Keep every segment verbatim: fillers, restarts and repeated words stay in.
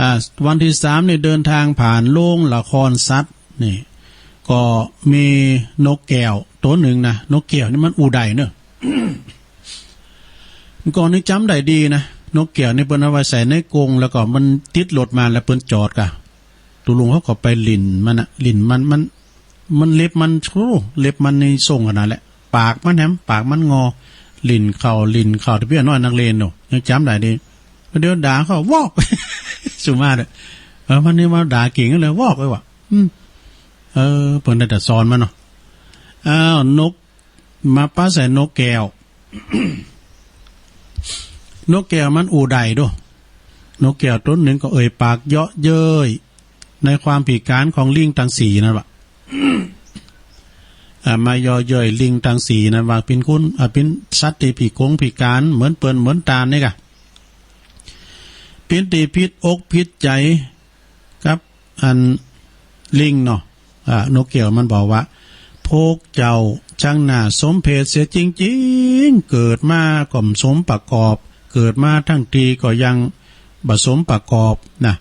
อ่า วันที่สามนี่เดินทางผ่านโรงละครสัตว์นี่ ก็มีนกแก้วตัวหนึ่งนะ นกแก้วนี่มันอู้ได้เนอะ ก่อนนี่จำได้ดีนะ นกแก้วนี่เปิ้นเอาไว้ใส่ในกรง แล้วก็มันติดรถมาแล้วเปิ้นจอดกะ ตุลุงเขาก็ไปหลิ้นมันนะ หลิ้นมัน มัน มันเล็บมัน โอ้ เล็บมันนี่ส่งขนาดแหละ ปากมันแหม ปากมันงอ หลิ้นเข่า หลิ้นเข่า แต่เปียน้อยนักเรียนเนาะ ยังจำได้ดี เดี๋ยวด่าเขา "วอก" สุมาเด้อ เออ มันนี่มาด่าเก่งเลย "วอก" เลยว่ะ อืม เออ เปิ้นได้แต่สอนมันเนาะ อ้าว นก มาปะใส่นกแก้ว นกแก้วมันอู้ได้โด นกแก้วตนหนึ่งก็เอ่ยปากเยาะเย้ยในความพิการของลิงตังสี่นั่นวะ อ่า มาเยาะเย้ยลิงตังสี่นั่นว่า "เป๋นคน อ่า เป๋นสัตว์ตี้พิกงพิการเหมือนเปิ้นเหมือนตานนี่กะ เป๋นตี้ผิดอกผิดใจ๋กับอันลิงเนาะ" อ่า นกแก้วมันบอกว่า "พวกเจ้าช่างน่าสมเพชเสียจริงๆ เกิดมาก็บ่สมประกอบ เกิดมาทั้งทีก็ยังบ่สมประกอบนะ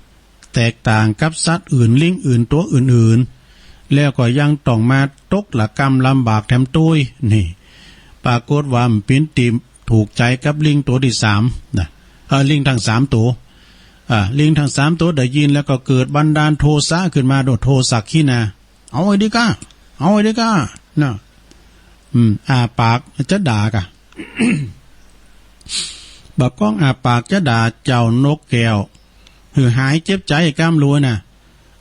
แตกต่างกับสัตว์อื่น ลิงอื่น ตัวอื่นๆ แล้วก็ยังต้องมาตกระกำลำบากแถมตวย" นี่ ปรากฏว่ามันเป๋นตี้ถูกใจ๋กับลิงตัวตี้สามนะ เออ ลิงทั้งสามตัว อ่า ลิงทั้งสามตัวได้ยินแล้วก็เกิดบันดาลโทสะขึ้นมาโดย โทสักขินา "เอาไอ้ดีก้า เอาไอ้ดีก้า" นะ อืม อ้าปากจะด่ากะ บับก้องอ้าปากจะด่าเจ้านกแก้ว หื้อหายเจ็บใจ๋กำลัวนะ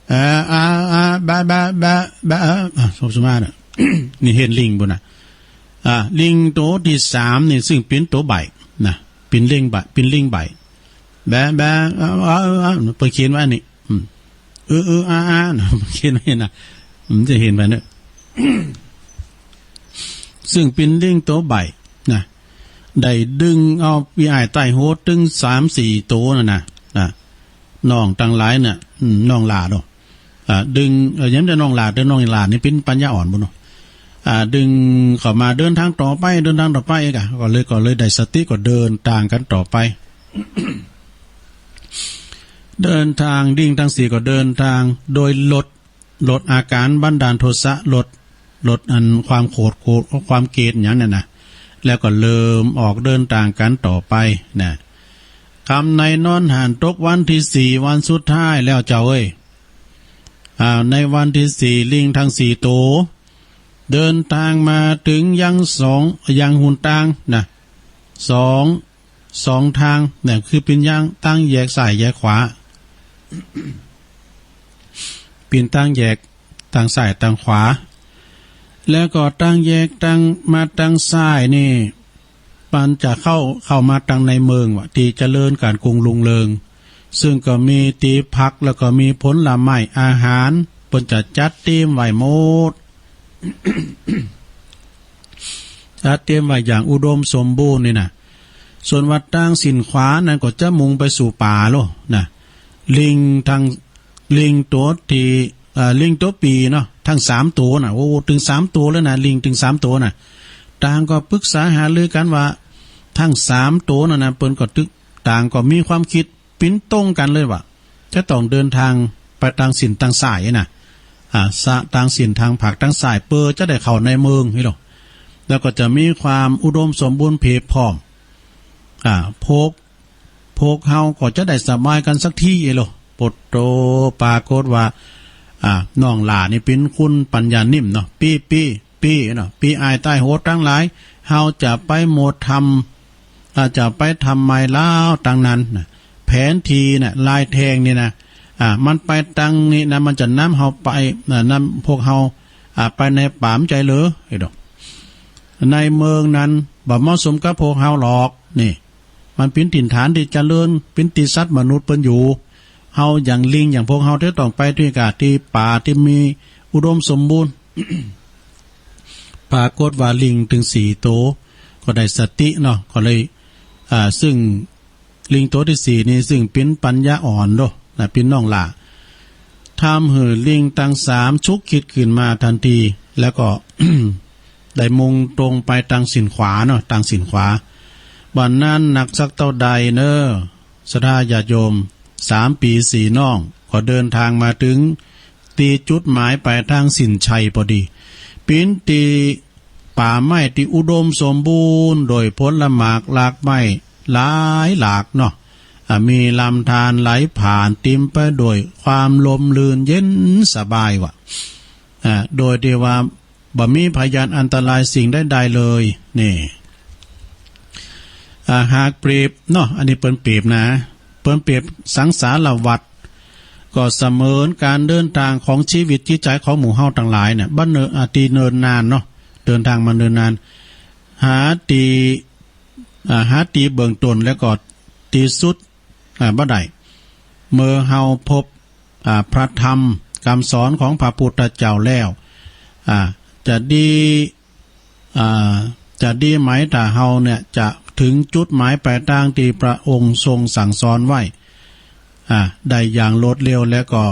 เออ อ่า อ่า บะ บะ บะ บะ เออ อ่ะ สม สมานะ นี่เห็นลิงบุญนะ อ่า ลิงตัวตี้สามนี่ ซึ่งเป๋นตัวใบ้นะ เป๋นลิงใบ้ เป๋นลิงใบ้ แบะ แบะ เออ เออ เออ เออ ไปเขียนไว้นี่ อืม เออ เออ อ่า อ่า นะ ไปเขียนไว้นะ มันจะเห็นไปเนอะ ซึ่งเป๋นลิงตัวใบ้นะ ได้ดึงเอาปี้อ้ายใต้โหดตึงสามสี่ตัวนั่นนะ นะ น้องตังหลายเนี่ย อืม น้องหล่าเนาะ อ่า ดึง เอ่อ ยังแต่น้องหล่า แต่น้องหล่านี่เป๋นปัญญาอ่อนบุญเนาะ อ่า ดึงเข้ามาเดินทางต่อไป เดินทางต่อไปอีกอะ ก็เลย ก็เลยได้สติ ก็เดินตางกั๋นต่อไป เดินตาง ลิงตังสี่ก็เดินตางโดยลด ลดอาก๋านบันดาลโทสะ ลด ลดอันความโขด โขด ความเกลียดอย่างนั้นนะ แล้วก็เริ่มออกเดินตางกั๋นต่อไปนะ ค่ำในนอนหั้นตกวันตี้สี่ วันสุดท้ายแล้วเจ้าเอ้ย อ่า ในวันตี้สี่ ลิงตังสี่ตัว เดินตางมาตึงยังสอง ยังหนตางนะ สอง สองตางเนี่ย คือเป๋นยังตางแยกซ้ายแยกขวา เป๋นตางแยกตางซ้ายตางขวา แล้วก็ตางแยกตาง มาตางซ้ายนี่ มันจะเข้า เข้ามาตางในเมืองวะ ตี้เจริญก๋านกุ้งรุ่งเรือง ซึ่งก็มีตี้พัก แล้วก็มีผลไม้อาหาร เปิ้นจะจัดเตรียมไว้หมด จัดเตรียมไว้อย่างอุดมสมบูรณ์นี่นะ ส่วนว่าตางสินขวานั้นก็จะมุ่งไปสู่ป่าโลนะ ลิงตัง ลิงตัวตี้ เอ่อ ลิงตัวปี้เนาะ ตังสามตัวนะ โอ้ ตึงสามตัวแล้วนะ ลิงตึงสามตัวนะ ต่างก็ปรึกษาหารือกั๋นว่า ตังสามตัวนั่นนะ เปิ้นก็ตึก ต่างก็มีความคิดเป๋นตรงกั๋นเลยว่า จะต้องเดินตางไปตางสินตางซ้ายนะ อ่า สะ ตางสินตางผักตางซ้าย เปื้อจะได้เข้าในเมืองนี่โล แล้วก็จะมีความอุดมสมบูรณ์เพียบพร้อม อ่า พวก พวกเฮาก็จะได้สบายกั๋นสักทีเอโล ปดโต ปรากฏว่า อ่า น้องหล่านี่เป๋นคนปัญญานิ่มเนาะ ปี้ ปี้ ปี้เนาะ ปี้อ้ายใต้โหดตังหลาย เฮาจะไปหมดทำ อ่า จะไปทำไมเล่าตางนั้นนะ แผนที่นะ ลายแทงนี่นะ อ่า มันไปตางนี้นะ มันจะนำเฮาไป อ่า นำพวกเฮา อ่า ไปในป่า บ่ใจ้เหรอ เอโล ในเมืองนั้นบ่เหมาะสมกับพวกเฮาหรอก นี่ มันเป๋นถิ่นฐานตี้เจริญ เป๋นตี้สัตว์มนุษย์เปิ้นอยู่ เฮาอย่างลิงอย่างพวกเฮาจะต้องไปตี้กาตี้ป่าตี้มีอุดมสมบูรณ์ ปรากฏว่าลิงตึงสี่ตัวก็ได้สติเนาะ ก็เลย อ่า ซึ่งลิงตัวตี้สี่นี่ ซึ่งเป๋นปัญญาอ่อนโลนะ เป๋นน้องหล่า ทำหื้อลิงตังสามชุกคิดขึ้นมาตันที แล้วก็ ได้มุ่งตรงไปตางสินขวาเนาะ ตางสินขวา บ่านั้นนักสักเต้าใดเนอ ศรัทธาญาติโยม สามปีสี่น้อง ก็เดินทางมาถึงที่จุดหมายปลายทางเส้นชัยพอดี เป็นที่ป่าไม้ที่อุดมสมบูรณ์โดยผลหมากหลากไม้หลายหลากเนาะ อ่า มีลำธารไหลผ่านเต็มไปด้วยความร่มรื่นเย็นสบายว่ะ อ่า โดยที่ว่าบ่มีพยานอันตรายสิ่งใดๆเลย นี่ อ่า หากเปรียบเนาะ อันนี้เปิ้นเปรียบนะ เปิ้นเปรียบสังสารวัฏ ก็เสมือนการเดินทางของชีวิตจิตใจของหมู่เฮาทั้งหลายเนี่ย บ่เนิน อ่า ที่เนินนานเนาะ เดินทางมาเนินนาน หาที่ อ่า หาที่เบื้องต้นแล้วก็ที่สุด อ่า บ่ได้ เมื่อเฮาพบ อ่า พระธรรมคำสอนของพระพุทธเจ้าแล้ว อ่า จะดี อ่า จะดีไหมถ้าเฮาเนี่ยจะถึงจุดหมายปลายทางที่พระองค์ทรงสั่งสอนไว้ อ่า ได้อย่างรวดเร็ว และก็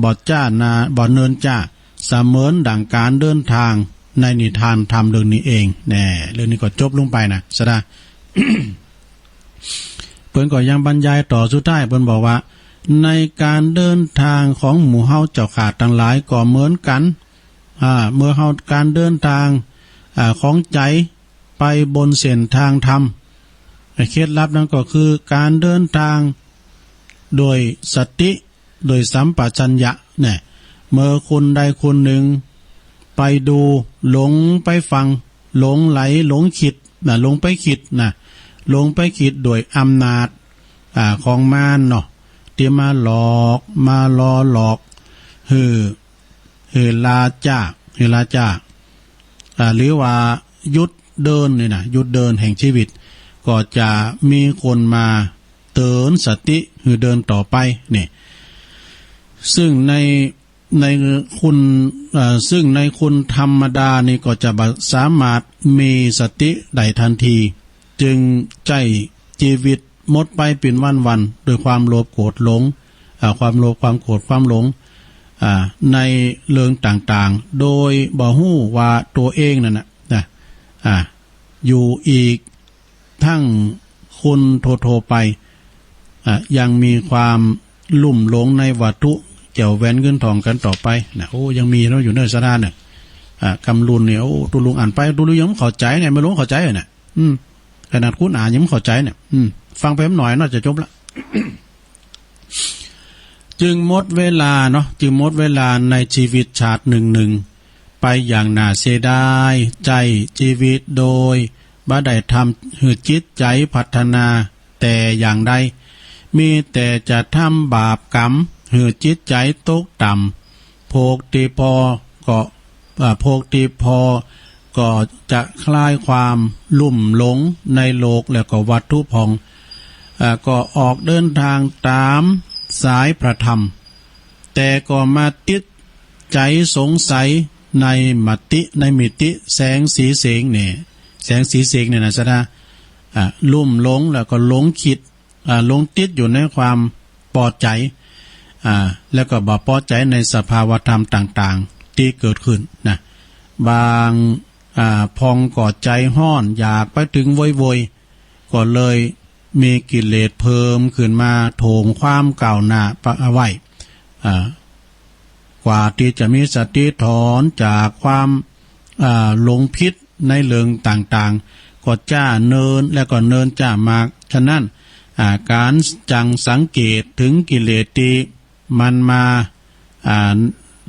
บ่จ้านา บ่เนินจ้า เสมือนดั่งการเดินทางในนิทานธรรมเรื่องนี้เอง แน่ เรื่องนี้ก็จบลงไปนะ สะดา เปิ้นก็ยังบรรยายต่อสุดท้าย เปิ้นบอกว่า ในการเดินทางของหมู่เฮาเจ้าข้าทั้งหลายก็เหมือนกัน อ่า เมื่อเฮาการเดินทาง อ่า ของใจไปบนเส้นทางธรรม เคล็ดลับนั้นก็คือการเดินทางโดยสติ โดยสัมปชัญญะเนี่ย เมื่อคนใดคนหนึ่งไปดู หลงไปฟัง หลงไหล หลงคิดนะ หลงไปคิดนะ หลงไปคิดด้วยอำนาจ อ่า ของมารเนาะ ที่มาหลอก มาล่อหลอก หื้อ หื้อลาจ้า หื้อลาจ้า อ่า หรือว่าหยุดเดินนี่นะ หยุดเดินแห่งชีวิต ก็จะมีคนมาเตือนสติหื้อเดินต่อไปนี่ ซึ่งใน ในคน เอ่อ ซึ่งในคนธรรมดานี่ก็จะบ่สามารถมีสติได้ทันที จึงใช้ชีวิตหมดไปเป็นวันๆ ด้วยความโลภโกรธหลง อ่า ความโลภ ความโกรธ ความหลง อ่า ในเรื่องต่างๆ โดยบ่ฮู้ว่าตัวเองนั่นน่ะ นะ อ่า อยู่อีกทั้งคนทั่วๆ ไป อ่า ยังมีความลุ่มหลงในวัตถุ แก้วแหวนเงินทองกันต่อไปนะ โอ้ ยังมีเนาะ อยู่เนอ สะดาเนี่ย อ่า กำลุนเนี่ย โอ้ ตุ๊ลุงอ่านไป ตุ๊ลุงยังบ่เข้าใจเนี่ย บ่ฮู้เข้าใจเนี่ย อืม ขนาดคุณอ่านยังบ่เข้าใจเนี่ย อืม ฟังไปหน่อยเนาะ จะจบละ จึงหมดเวลาเนาะ จึงหมดเวลาในชีวิตชาติหนึ่งๆ ไปอย่างน่าเสียดาย ใช้ชีวิตโดยบ่ได้ทำหื้อจิตใจพัฒนาแต่อย่างใด มีแต่จะทำบาปกรรมหื้อจิตใจตกต่ำ พวกที่พอก็ อ่า พวกที่พอก็จะคลายความลุ่มหลงในโลกและก็วัตถุพอง อ่า ก็ออกเดินทางตามสายพระธรรม แต่ก็มาติดใจสงสัยในมติ ในมิติแสงสีเสียงเนี่ย แสงสีเสียงเนี่ยนะ สะดา อ่า ลุ่มหลงแล้วก็หลงคิด อ่า หลงติดอยู่ในความปอใจ อ่า แล้วก็บ่ปอใจในสภาวธรรมต่างๆ ที่เกิดขึ้นนะ บาง อ่า พองก็ใจฮ้อน อยากไปถึงโวยๆ ก็เลยมีกิเลสเพิ่มขึ้นมาถ่วงความก้าวหน้าเอาไว้ อ่า กว่าที่จะมีสติถอนจากความ อ่า หลงผิดในเรื่องต่างๆ ก็จ้าเนินและก็เนินจ้ามาก ฉะนั้น อ่า การจั่งสังเกตถึงกิเลสที่มันมา อ่า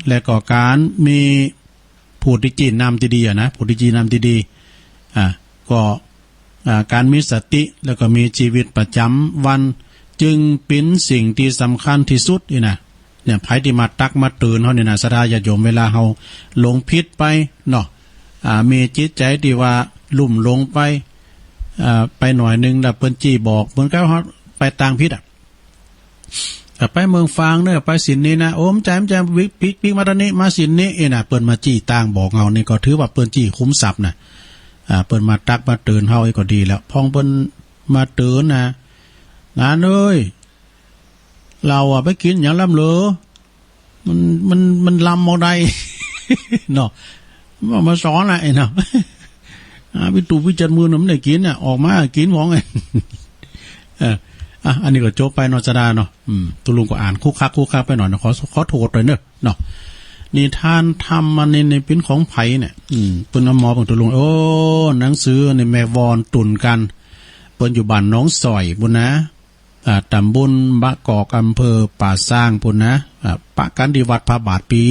และก็การมีผู้ที่ชี้นำที่ดีอะนะ ผู้ที่ชี้นำที่ดี อ่า ก็ อ่า การมีสติแล้วก็มีชีวิตประจำวัน จึงเป็นสิ่งที่สำคัญที่สุดนี่นะ เนี่ย ไผที่มาตักมาเตือนเฮานี่นะ ศรัทธาญาติโยม เวลาเฮาหลงผิดไปเนาะ อ่า มีจิตใจที่ว่าลุ่มหลงไป อ่า ไปหน่อยหนึ่งแล้วเปิ้นจี้บอก เหมือนกับเฮาไปตางผิดอะ อ่ะ ไปเมืองฝางเนอะ ไปเส้นนี้นะ โอ้ บ่ใจ้ บ่ใจ้ ปิ๊ก ปิ๊ก ปิ๊กมาตางนี้ มาเส้นนี้ เอ้ยนะ เปิ้นมาจี้ตางบอกเฮานี่ก็ถือว่าเปิ้นจี้ขุมทรัพย์นะ อ่า เปิ้นมาตักมาเตือนเฮาอีกก็ดีแล้ว พองเปิ้นมาเตือนนะ หลานเอ้ย เหล้าอะไปกินอย่าล้ำเหลอ มัน มัน มันลำบ่ได้ เนาะ มา มาสอนนะไอ้เนาะ อ่า ไปตู่ไปจัดมือน่ะ มันได้กินน่ะ ออกมากินของไง เออ อ่ะ อันนี้ก็จบไปเนาะ จะได้เนาะ อืม ตกลงก็อ่านคุกคักคุกคักไปหน่อยนะ ขอ ขอโทษด้วยเนอะ เนาะ นิทานธรรมอันนี้นี่เป็นของไผเนี่ย อืม เปิ้นเอาหมอเปิ้นตกลง โอ้ หนังสือนี่แม่วอนตุนกัน เปิ้นอยู่บ้านหนองสอยปุ้นนะ อ่า ตำบลบะกอก อำเภอป่าซางปุ้นนะ อ่า ปะกันที่วัดพระบาทปี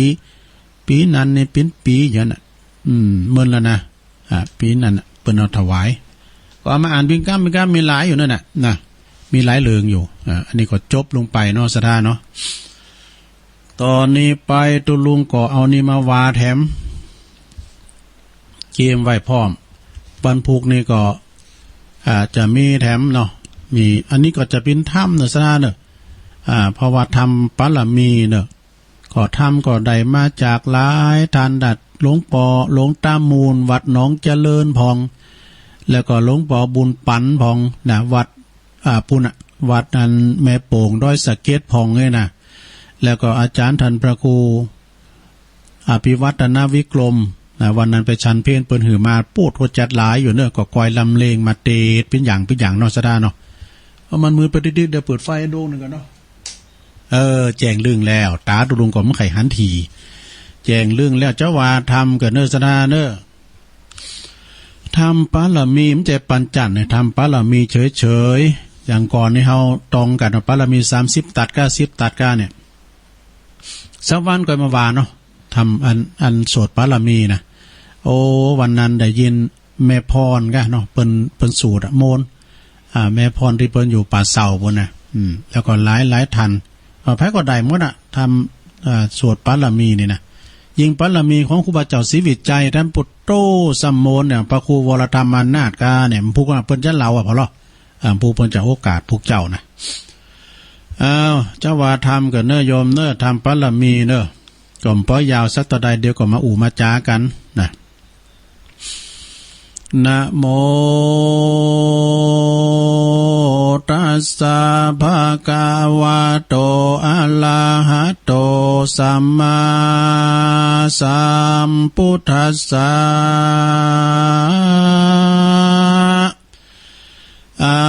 ปีนั้นนี่เป็นปีอย่างน่ะ อืม เมินแล้วนะ อ่า ปีนั้นน่ะ เปิ้นเอาถวาย ก็เอามาอ่านเปียงก้ำเปียงก้ำ มีหลายอยู่นั่นน่ะ นะ มีหลายเรื่องอยู่ อ่า อันนี้ก็จบลงไปเนาะ ศรัทธาเนาะ ตอนนี้ไปตุ๊ลุงก็เอานี่มาว่าแถม เตรียมไว้พร้อม วันพุธนี่ก็ อ่า จะมีแถมเนาะ มี อันนี้ก็จะเป็นธรรมเนอะ ศรัทธาเนอะ อ่า เพราะว่าธรรมบารมีเนอะ ก็ธรรมก็ได้มาจากหลายท่านดัด หลวงปอ หลวงตามูล วัดหนองเจริญพอง แล้วก็หลวงปอบุญปันพองนะ วัด อ่า ปุ้นน่ะ วัดอันแม่โป่งดอยสะเก็ดพองเนี่ยนะ แล้วก็อาจารย์ท่านพระครู อภิวัฒนวิกรมนะ วันนั้นไปฉันเพลเปิ้นหือมาโปดหัวจัดหลายอยู่เนอะ ก็กอยลำเลงมาเตดเป็นอย่างเป็นอย่างเนาะ ศรัทธาเนาะ เอามันมือไปดิดๆ เดี๋ยวเปิดไฟให้ดวงหนึ่งก่อนเนาะ เออ แจ้งเรื่องแล้ว ตาตุ๊ลุงก็ไม่ไข่หันที แจ้งเรื่องแล้ว เจ้าว่าธรรมเกิดเนอะ ศรัทธาเนอะ ธรรมบารมีมันจะปัญจันเนี่ย ธรรมบารมีเฉยๆ อย่างก่อนนี่เฮาตองกันว่าบารมีสามสิบตัดก้า สิบตัดก้าเนี่ย สักวันก็มาว่าเนาะ ธรรมอัน อันสวดบารมีนะ โอ้ วันนั้นได้ยินแม่พรกะเนาะ เปิ้น เปิ้นสูตรอะ โมน อ่า แม่พรที่เปิ้นอยู่ป่าเสาปุ้นนะ อืม แล้วก็หลายหลายท่าน อ่า ไผก็ได้หมดอะ ธรรม อ่า สวดบารมีนี่นะ ยิ่งบารมีของครูบาเจ้าศรีวิชัย ท่านปุตโตสมโมนเนี่ย พระครูวรธรรมานาถกาเนี่ย มันพูดว่าเปิ้นจะเล่าอะ พอเหรอ อ่า ผู้เปิ้นจะโอกาสพวกเจ้านะ อ้าว เจ้าว่าธรรมเกิดเนอะ โยมเนอะ ธรรมบารมีเนอะ ก็บ่ยาวสักเท่าใด เดี๋ยวก็มาอู้มาจากันนะ นะโมตัสสะ ภะคะวะโต อะระหะโต สัมมาสัมพุทธัสสะ อั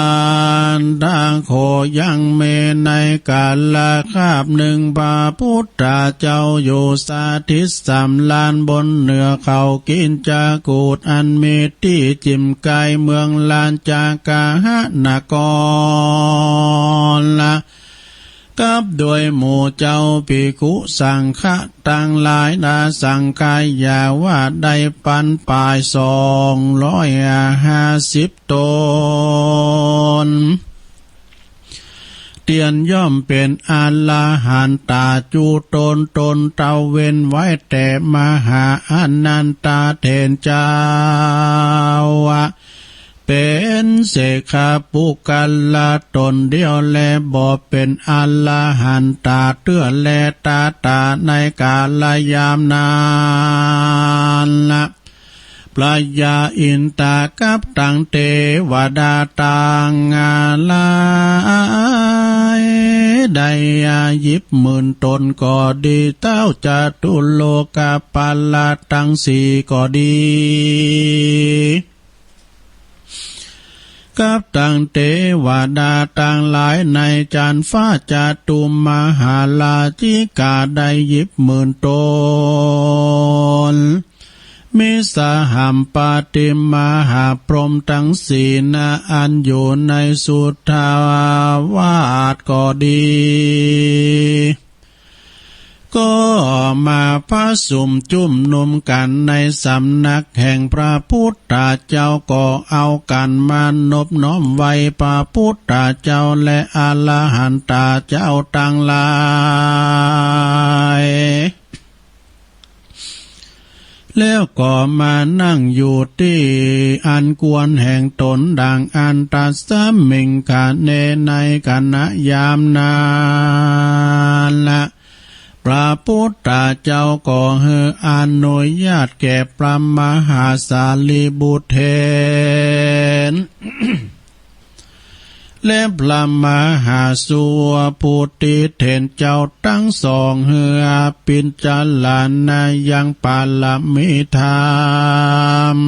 นตาโข ยังมีในกาลคาบหนึ่ง พระพุทธเจ้าอยู่สถิตสำราญบนเนื้อเขาคิจกูฏอันมีตี้จิ่มไกลเมืองราชคฤหนคร กับด้วยหมู่เจ้าภิกขุสังฆะตังหลาย นาสังขยาว่าได้ปันป่ายสองร้อยห้าสิบตน เตียนย่อมเป็นอรหันตาจุตน ตนเตาเว้นไว้แต่มหาอนันตาเถรเจ้า เป็นเสขะปุคคละตนเดียวแล บ่เป็นอรหันตาเตื้อแล ตาตาในกาลยามนั้นละ พระยาอินตากับตังเตวดาตังหลายได้หยิบหมื่นตนก็ดี เท้าจตุโลกปาลตังสี่ก็ดี กับตังเตวดาตังหลายในจันฟ้าจตุมหาราชิกาได้หยิบหมื่นตน มิสหัมปติมหาพรหมตังสี่นาอันอยู่ในสุทธาวาสก็ดี ก็มาผะสุมจุมนุมกันในสำนักแห่งพระพุทธเจ้า ก็เอากันมานบน้อมไหว้พระพุทธเจ้าและอรหันตาเจ้าตังหลาย แล้วก็มานั่งอยู่ตี้อันควรแห่งตนดังอันตัสมิงคะเน ในขณะยามนั้นละ พระพุทธเจ้าก็หื้ออนุญาตแก่พระมหาสารีบุตรเถร และพระมหาสุวัพพุทธิเถรเจ้าตังสองหื้อปิจจารณายังปารมีธรรม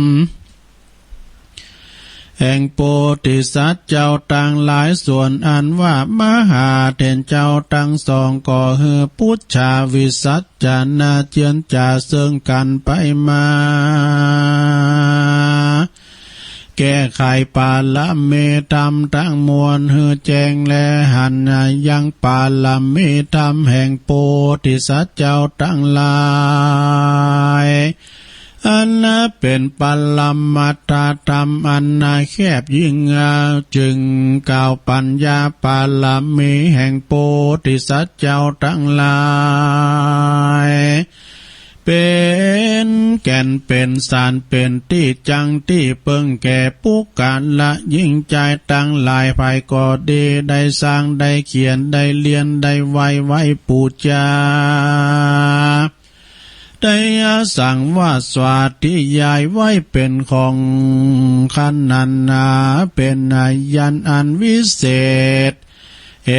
แห่งโพธิสัตว์เจ้าตังหลาย ส่วนอันว่ามหาเถรเจ้าตังสอง ก็คือปุจฉาวิสัชนาเจือนจ่าเซิงกันไปมา แก้ไขปารมีธรรมทั้งมวลหื้อแจ้งและหันยังปารมีธรรมแห่งโพธิสัตว์เจ้าตังหลาย อันเป็นปรมัตถธรรมอันแคบยิ่ง จึงกล่าวปัญญาปารมีแห่งโพธิสัตว์เจ้าตังหลาย เป็นแก่นเป็นสารเป็นตี้จั้งตี้เปิงแก่ปุคคละหญิงจายตังหลาย ใผก็ดี ได้สร้างได้เขียนได้เรียนได้ไหว้ ไหว้ปู๋จา ได้สั่งว่าสาธยายไว้เป็นของขนันนา เป็นยันอันวิเศษ เห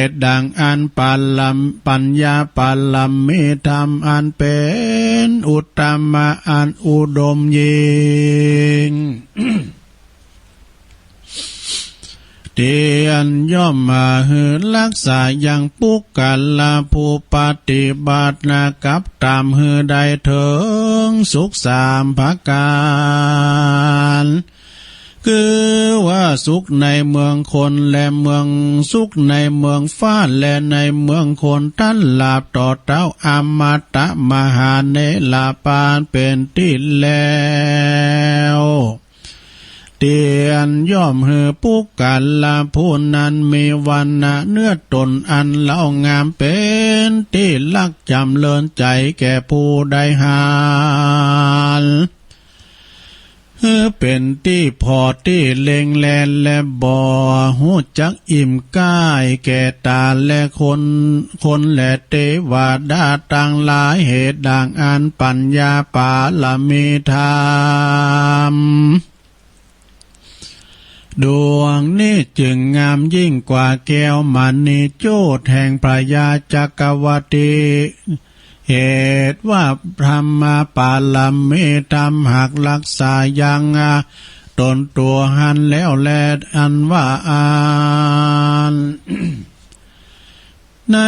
ตุดังอันปารม- ปัญญาปารมีธรรมอันเป็นอุตตมะอันอุดมยิ่ง ตี้อันย่อมมาหื้อรักษายังปุคคละผู้ปฏิบัตินะกับตามหื้อได้เถิงสุขสามประการ คือว่าสุขในเมืองคนและเมือง สุขในเมืองฟ้าและในเมืองคน ตลอดต่อเต้าอมตะมหาเนรปานเป็นตี้แล้ว ตี้อันย่อมหื้อปุคคละผู้นั้นมีวรรณะเนื้อตนอันเล้างามเป็นตี้รักจ๋ำเริญใจ๋แก่ผู้ได้หัน หื้อเป็นตี้ผ่อตี้เล็งแล และบ่ฮู้จักอิ่มก้ายแก่ต๋าและคน คนและเตวดาตังหลาย เหตุดังอันปัญญาปารมีธรรม ดวงนี้จึงงามยิ่งกว่าแก้วมณีโจทย์แห่งพญาจักรวรรดิ เหตุว่าธรรมปารมีธรรมหากรักษายังตนตั๋วหั้นแล้วแล อันว่าอั้น ใน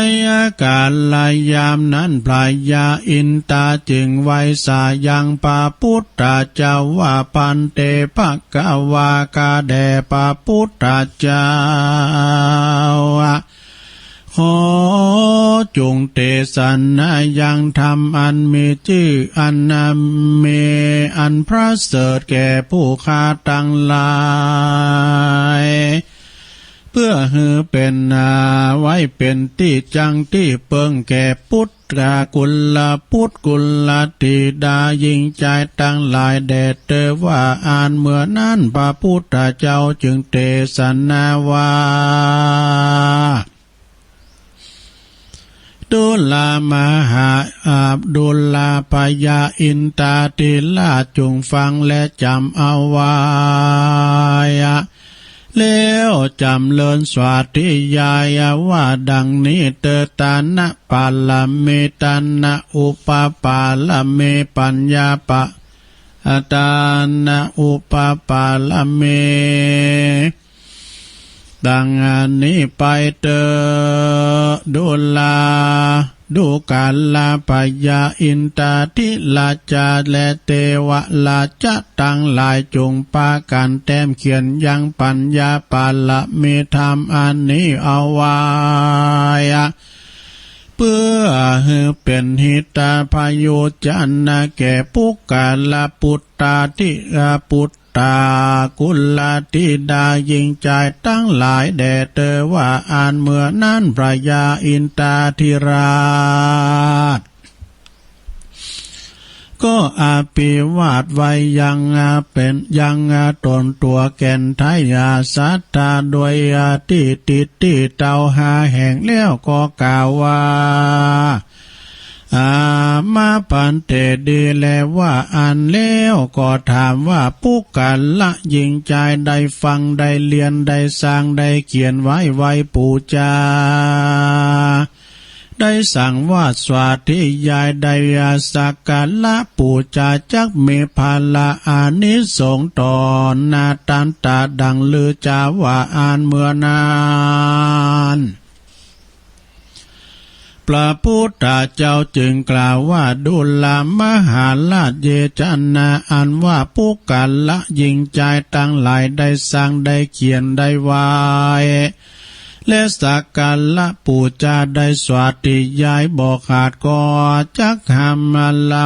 กาลยามนั้นพญาอินทราจึงไหว้สายังพระพุทธเจ้าว่า ภันเต ภควา ข้าแต่พระพุทธเจ้า ขอจงเตสนายังธรรมอันมีจื้ออันมีอันประเสริฐแก่ผู้ข้าตังหลาย เพื่อหื้อเป็นนาไว้เป็นตี้จั้งตี้เปิงแก่ปุตตะกุลปุตรกุลธิดาหญิงจายตังหลายแด่เตอว่าอั้น เมื่อนั้นพระพุทธเจ้าจึงเตสนาว่า ดูรา มหา อ่า ดูรา พญาอินทราธิราช จงฟังและจ๋ำเอาไว้ แล้วจ๋ำเริญสาธยายว่าดังนี้เตอ ทานปารมี ทานอุปปารมี ปัญญาปะ ทานอุปปารมี ดังนี้ไปเตอ ดูรา ดูกาลา พญาอินทราธิราชาและเทวราชาตังหลาย จงปากั๋นแต้มเขียนยังปัญญาปารมีธรรมอันนี้เอาไว้ เพื่อหื้อเป็นหิตาประโยชน์นะแก่ปุคคละปุตตาธิ อ่า ปุตตากุลธิดาหญิงจายตังหลายแด่เตอว่าอั้น เมื่อนั้นพญาอินทราธิราช ก็อภิวาทไว้ยังเป็นยังตนตั๋วแก่นไทยศรัทธาโดยตี้ติดตี้เต้าห้าแห่งแล้วก็กล่าวว่า อามา ภันเต ดีแล้วว่าอั้นแล้วก็ถามว่า ปุคคละหญิงจายได้ฟังได้เรียนได้สร้างได้เขียนไว้ ไหว้ปู๋จา ไ ได้สั่งว่าสวัสดียายได้สักการะปูจาจักมีพละอานิสงส์ต่อนาตันตาดังลือจาว่าอันเมื่อนั้น พระพุทธเจ้าจึงกล่าวว่า ดูรา มหาราช เย ชนะ อันว่าปุคคละหญิงชายทั้งหลายได้สร้างได้เขียนได้ไหว้ และสักการะปูจาได้สวัสดียายบ่ขาดก็จักห้ามระ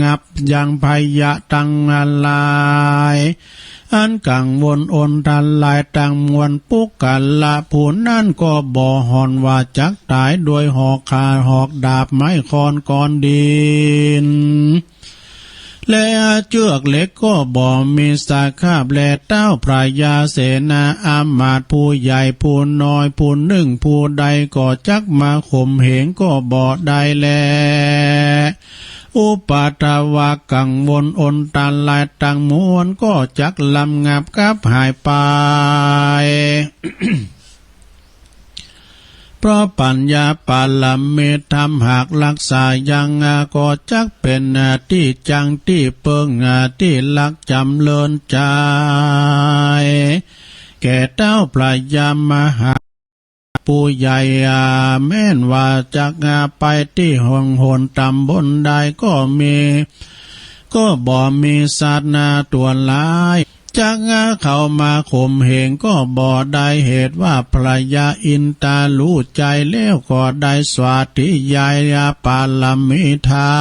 งับยังพยาทั้งหลาย อันกังวลอนทรายทั้งมวล ปุคคละผู้นั้นก็บ่หวั่นว่าจักตายด้วยหอกขวานหอกดาบไม้ค้อนก้อนดิน และเชือกเหล็กก็บ่มีสาขาบ และท้าวพญาเสนาอามาตย์ผู้ใหญ่ผู้น้อยผู้หนึ่งผู้ใดก็จักมาข่มเหงก็บ่ได้แล อุปัทวะกังวลอนทรายทั้งมวลก็จักระงับกับหายไป เพราะปัญญาปารมีธรรมหากรักษายังก็จักเป็นที่จังที่เปิงที่รักจำเริญใจ แก่ท้าวพญามหา ผู้ใหญ่แม้นว่าจักไปที่ห้องหนตำบลใดก็มี ก็บ่มีสัตว์นาตัวร้าย จักเข้ามาข่มเหงก็บ่ได้ เหตุว่าพญาอินทรารู้ใจแล้วก็ได้สวัสดียายปารมีธรร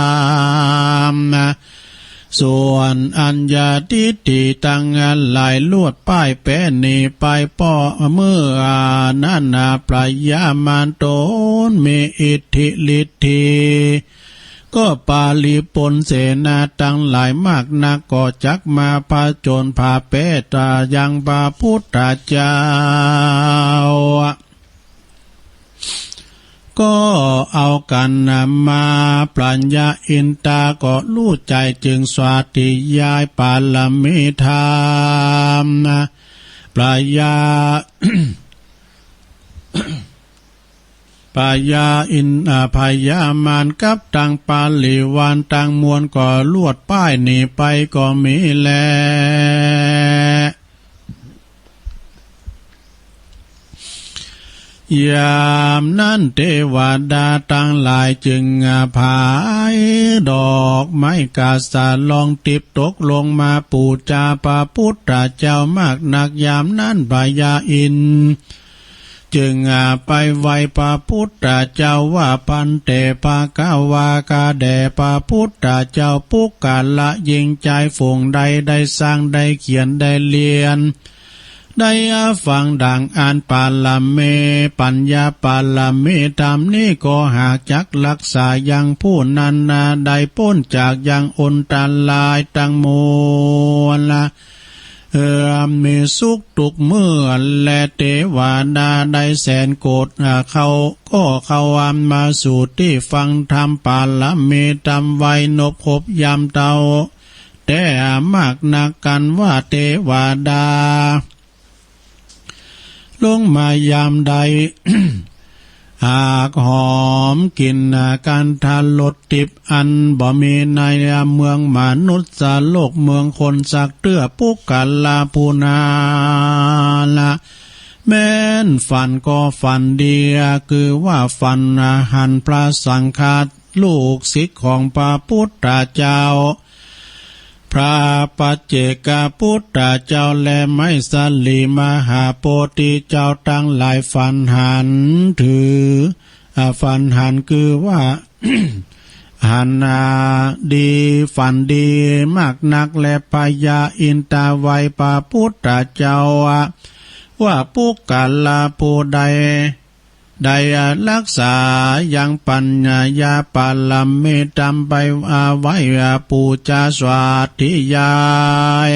ม ส่วนอัญญาทิฏฐิทั้งหลายลวดป้ายแปะหนีไป เพราะเมื่อนั้นพญามารตนมีอิทธิฤทธิ ก็ปริพลเสนาทั้งหลายมากนัก ก็จักมาผจญพาแปะยังพระพุทธเจ้า ก็เอากันมา พญาอินทราก็รู้ใจจึงสวัสดียายปารมีธรรม พญา พญาอินทร์ อ่า พญามารกับตังปริวารตังมวลก็ลวดป้ายหนีไปก็มีแล ยามนั้นเทวดาตังหลายจึง อ่า ผายดอกไม้กาสาลองทิพย์ตกลงมาปูจาพระพุทธเจ้ามากนัก ยามนั้นพญาอินทร์ จึง อ่า ไปไหว้พระพุทธเจ้าว่า ภันเต ภควา ข้าแด่พระพุทธเจ้า ปุคคละหญิงชายฝูงใดได้สร้างได้เขียนได้เรียน ได้ฟังดังอันปารมี ปัญญาปารมีธรรมนี้ก็หากจักรักษายังผู้นั้นนาได้พ้นจากยังอันตรายทั้งมวล เอ่อ มีสุขทุกเมื่อ และเทวดาได้แสนโกฏ อ่า เขาก็เข้าอันมาสู่ที่ฟังธรรมปารมีธรรมไว้นบครบยามเท่า แต่มากนักกันว่าเทวดา ลงมายามใด หากหอมกลิ่น อ่า คันธรสทิพย์อันบ่มีในเมืองมนุษย์โลกเมืองคนสักเตื้อ ปุคคละผู้นาละ แม้นฝันก็ฝันดี คือว่าฝันหันพระสังฆาลูกศิษย์ของพระพุทธเจ้า พระปัจเจกพุทธเจ้าและไมสลีมหาโพธิเจ้าทั้งหลายฝันหันถือ อ่า ฝันหันคือว่า หัน อ่า ดี ฝันดีมากนัก และพญาอินทร์ไหว้พระพุทธเจ้า อ่า ว่าปุคคละผู้ใด ได้รักษายังปัญญาปารมีธรรมไป อ่า ไหว้ อ่า ปูจาสวัสดียาย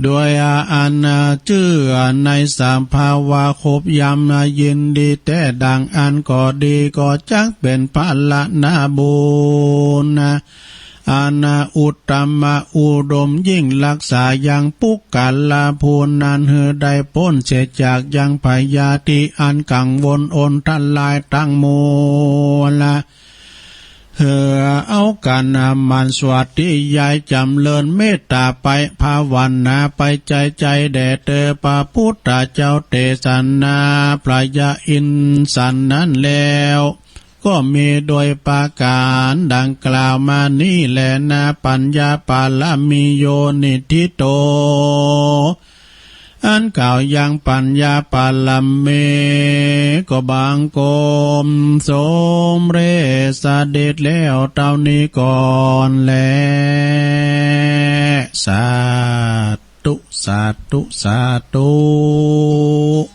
โดยอันเชื่อในสภาวะครบยามยินดีแท้ดังอันก็ดี ก็จักเป็นพลานาบุญ อันอุตตมะอุดมยิ่งรักษายังปุคคละผู้นั้นหื้อได้ป๊นเสียจากยังพยาธิอันกังวลอนตรายทั้งมวลละ เหือเอากันมันสวดที่ยายจำเริญเมตตาไปภาวนาไปใจใจแด่เตอพระพุทธเจ้าเตสนาพระยาอินสันนั้นแล้ว ก็มีโดยประการดังกล่าวมานี้แลนาปัญญาปารมีโยนิธิโต อันกล่าวยังปัญญาปารมีก็บังคมสมเร็จเสด็จแล้วเท่านี้ก่อนแล สาธุ สาธุ สาธุ